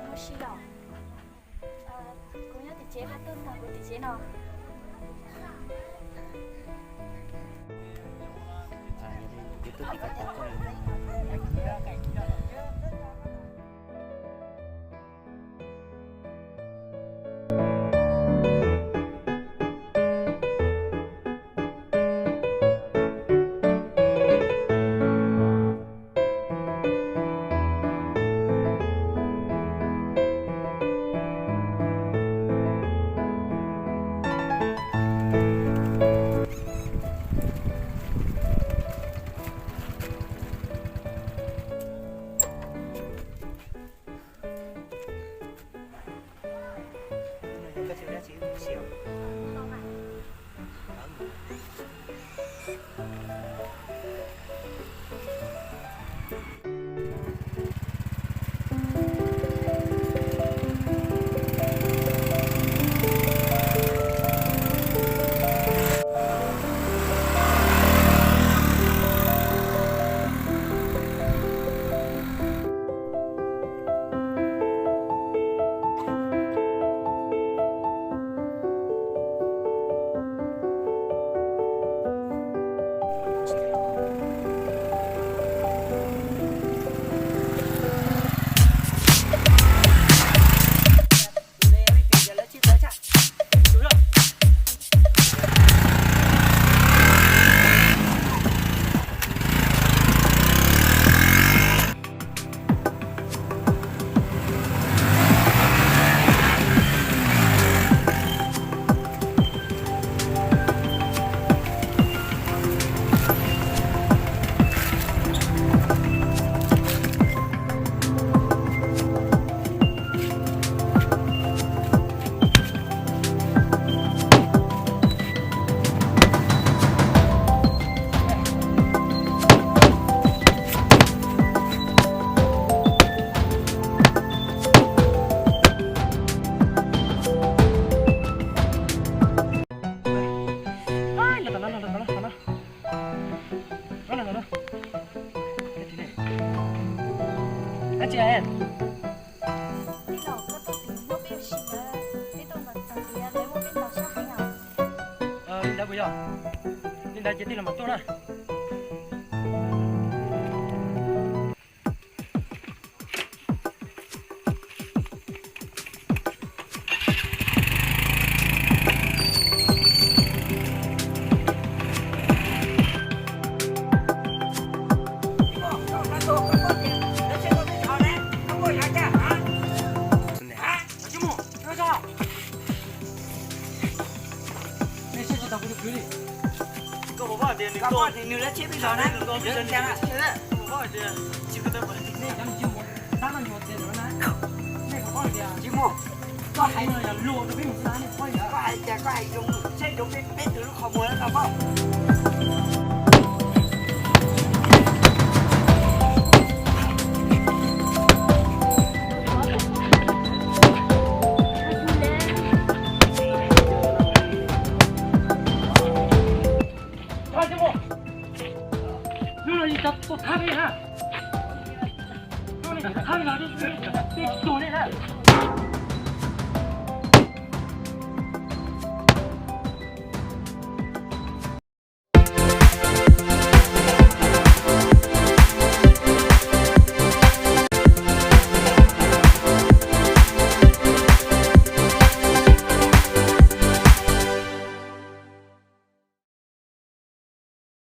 Mus si los. Kuv nyob tim tsev, koj tuaj tag kuv tim tsev no. Tij laug, koj tuaj tim muab peb ua si ntawd, peb tuaj npam txog tias lawv muab peb ntaus sab heev os. Li ntawd puas yog? Li ntawd ces tij laug mam tuaj na. Nej saib tsis taus kuv tus kwv li. Koj puas paub hais tias nws tuaj, nws lawv tsheb peb zos na, nws nco peb zos na. Koj puas paub hais tias tsis kwv tau pom nej cov niag tsis mus tab no nyuag tias ntawd na. Nej puas paub hais tias tsis mus, koj hais no yog luag rau peb mus xwb na, nej puas paub li ntawd. Koj hais tias koj hais zoo, saib zoo peb, peb tus lub qhov muag lawm koj paub. Hnub no yus cov tuaj thab peb na. Hnub no yus thab peb los, peb tsis tuag nej na.